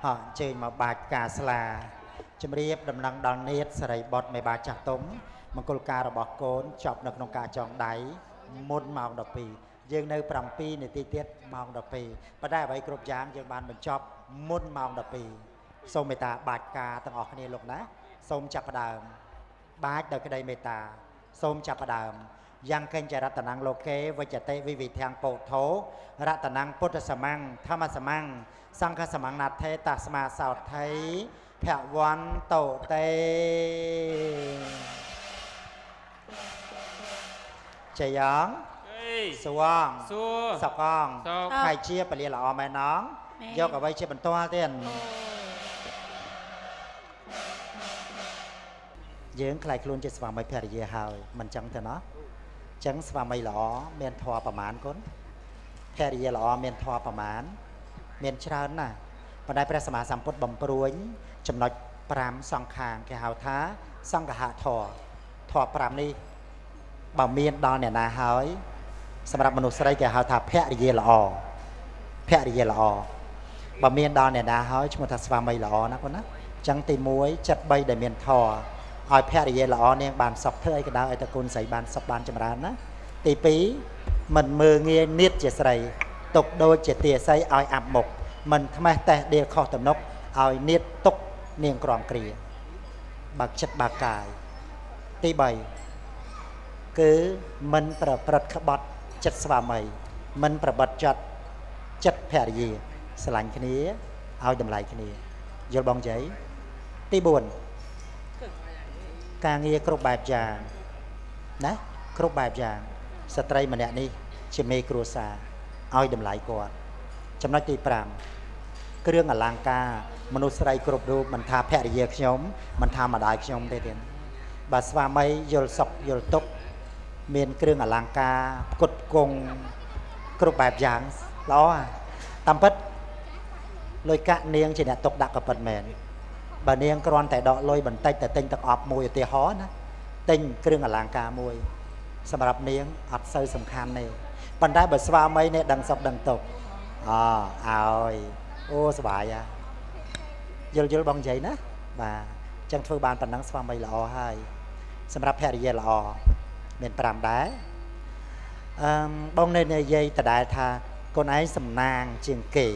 ហោះអញ្ជើញមកបាច់ផ្កាស្លាជំរាបដំណឹងដល់នាតសរីបុត្រមេបាចាស់ទុំមង្គលការរបស់កូនចប់នៅក្នុងការចងដៃមុនម៉ោង12យើងនៅ7នាទីទៀតម៉ោង12ប៉ុន្តែអ្វីគ្រប់យ៉ាងយើងបានបញ្ចប់មុនម៉ោង12សូមមេត្តាបាច់ការទាំងអស់គ្នាលោកណាសូមចាប់ផ្ដើមបាច់ដោយក្តីមេត្តាសូមចាប់ផ្ដើមយ៉ាងកញ្ចរតនំលោកេវិជ្ជតិវិវិធាំងពោធោរតនំពុទ្ធសមੰធម្មសមੰសង្ឃសមੰណាថេតាស្មាសោថៃភវន្តោតេជយ៉ាងសួងសកងហើយជាពលាល្អមែនណងយកអ្វីជាបន្ទាល់ទៀតយើងខ្លាយខ្លួនជាស្វាមីភរិយាហើយមិនចឹងទេណាចឹងស្វាមីល្អមានធម៌ប្រមាណគុណភរិយាល្អមានធម៌ប្រមាណមានច្រើនណាស់ប៉ុន្តែព្រះសម្មាសម្ពុទ្ធបំព្រួញចំណុច5សង្ខាងគេហៅថាសង្ឃហធម៌ធម៌5នេះបើមានដល់អ្នកណាហើយសម្រាប់មនុស្សស្រីគេហៅថាភរិយាល្អភរិយាល្អបើមានដល់អ្នកណាហើយឈ្មោះថាស្វាមីល្អណាគុណណាចឹងទី1ចិត្ត3ដែលមានធម៌ឲ្យភរិយាល្អនាងបានសុខធ្វើអីក៏ដោយឲ្យតកូនស្រីបានសុខបានចម្រើនណាទី2មិនមើងងាយនាតជាស្រីទុកដូចជាទាស័យឲ្យអាប់មុខមិនថ្មេះតេះដៀលខុសទំនុកឲ្យនាតទុកនាងក្រំគ្រាបើកចិត្តបើកកាយទី3គឺមិនប្រព្រឹត្តក្បត់ចិត្តស្វាមីមិនប្របត្តិចិត្តចិត្តភរិយាស្រឡាញ់គ្នាឲ្យតម្លៃគ្នាយល់បងយាយទី4ការងារគ្រប់បែបយ៉ាងណាគ្រប់បែបយ៉ាងស្ត្រីម្នាក់នេះជាមេគ្រួសារឲ្យតម្លៃគាត់ចំណុចទី5គ្រឿងអលង្ការមនុស្សស្រីគ្រប់រូបមិនថាភរិយាខ្ញុំមិនថាម្ដាយខ្ញុំទេទៀតបើស្វាមីយល់សុខយល់ទុក្ខមានគ្រឿងអលង្ការផ្គត់ផ្គង់គ្រប់បែបយ៉ាងល្អតាមពិត លុយកាក់នាងជាអ្នកទុកដាក់ក៏ពិតមែនបើនាងគ្រាន់តែដកលុយបន្តិចតែទិញទឹកអប់មួយឧទាហរណ៍ណាទិញគ្រឿងអលង្ការមួយសម្រាប់នាងអត់សូវសំខាន់ទេប៉ុន្តែបើស្វាមីនេះដឹងសុខដឹងទុក្ខអឲ្យអូសប្បាយហ่ะយល់បងនិយាយណាបាទអញ្ចឹងធ្វើបានប៉ុណ្ណឹងស្វាមីល្អហើយសម្រាប់ភរិយាល្អមាន5ដែរបងនៅនិយាយដដែលថាកូនឯងសំណាងជាងគេ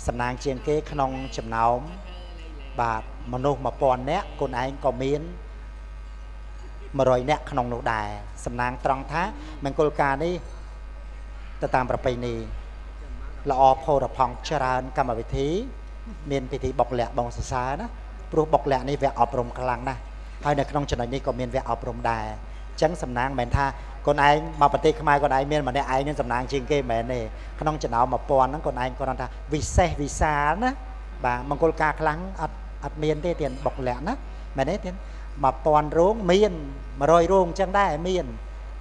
សំណាងជាងគេក្នុងចំណោមបាទមនុស្ស1000នាក់កូនឯងក៏មាន100នាក់ក្នុងនោះដែរសំណាងត្រង់ថាមង្គលការនេះទៅតាមប្រពៃណីល្អផូរផង់ច្រើនកម្មវិធីមានពិធីបុកលៈបងសរសើរណាព្រោះបុកលៈនេះវគ្គអប់រំខ្លាំងណាស់ហើយនៅក្នុងចំណុចនេះក៏មានវគ្គអប់រំដែរអញ្ចឹងសំណាងមិនមែនថាកូនឯងមកប្រទេសខ្មែរកូនឯងមានម្នាក់ឯងនឹងសំណាងជាងគេមិនមែនទេក្នុងចំណោម1000ហ្នឹងកូនឯងគាត់ថាវិសេសវិសាលណាបាទមង្គលការខ្លាំងអត់មានទេទៀនបុកលៈណាមែនទេទៀន1000រោងមាន100រោងអញ្ចឹងដែរមាន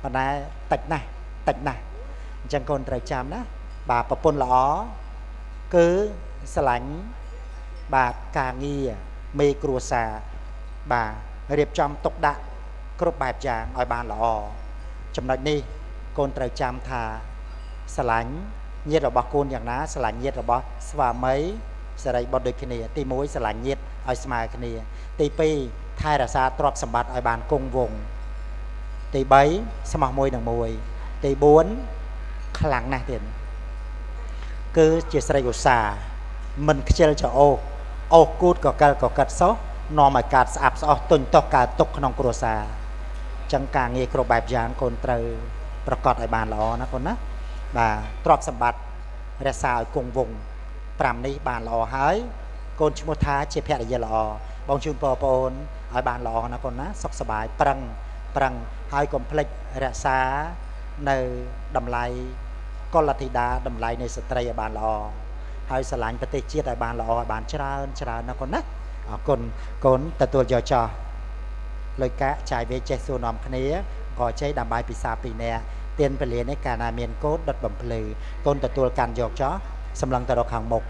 ប៉ុន្តែតិចណាស់តិចណាស់អញ្ចឹងកូនត្រូវចាំណាបាទប្រពន្ធល្អគឺស្រឡាញ់បាទការងារមេគ្រួសារបាទរៀបចំទុកដាក់គ្រប់បែបយ៉ាងឲ្យបានល្អចំណុចនេះកូនត្រូវចាំថាស្រឡាញ់ញាតិរបស់កូនយ៉ាងណាស្រឡាញ់ញាតិរបស់ស្វាមីសិរីបុត្រដូចគ្នាទី1ស្រឡាញ់ញាតិឲ្យស្មើគ្នាទី2ថែរក្សាទ្រព្យសម្បត្តិឲ្យបានគង់វង្សទី3ស្មោះមួយនឹងមួយទី4ខ្លាំងណាស់ទៀតគឺជាស្រីឧស្សាហ៍មិនខ្ជិលច្រអូសអូសគូតកកិលកកិតសោះនាំឲ្យកើតស្អាប់ស្អស់ទុញតោះកើតទុកក្នុងគ្រួសារចឹងការងារគ្រប់បែបយ៉ាងកូនត្រូវប្រកាសឲ្យបានល្អណាកូនណាបាទទ្រព្យសម្បត្តិរក្សាឲ្យគង់វង្ស5នេះបានល្អហើយកូនឈ្មោះថាជាភរិយាល្អបងជូនបងប្អូនឲ្យបានល្អណាកូនណាសុខសប្បាយប្រឹងប្រឹងហើយកុំភ្លេចរក្សានៅតម្លៃកុលធីតាតម្លៃនៃស្ត្រីឲ្យបានល្អហើយស្រឡាញ់ប្រទេសជាតិឲ្យបានល្អឲ្យបានច្រើនច្រើនណាកូនណាអរគុណកូនទទួលយកចោះលុយកាក់ចាយវាចេះសួរនាំគ្នាក៏ចេះដើម្បីពិសាពីអ្នកទៀនពលានេះកាលណាមានកូនដុតបំភ្លឺកូនទទួលកាន់យកចោះសម្លឹងទៅរកខាងមុខ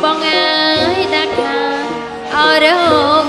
បងអើយដាក់ខាអរោ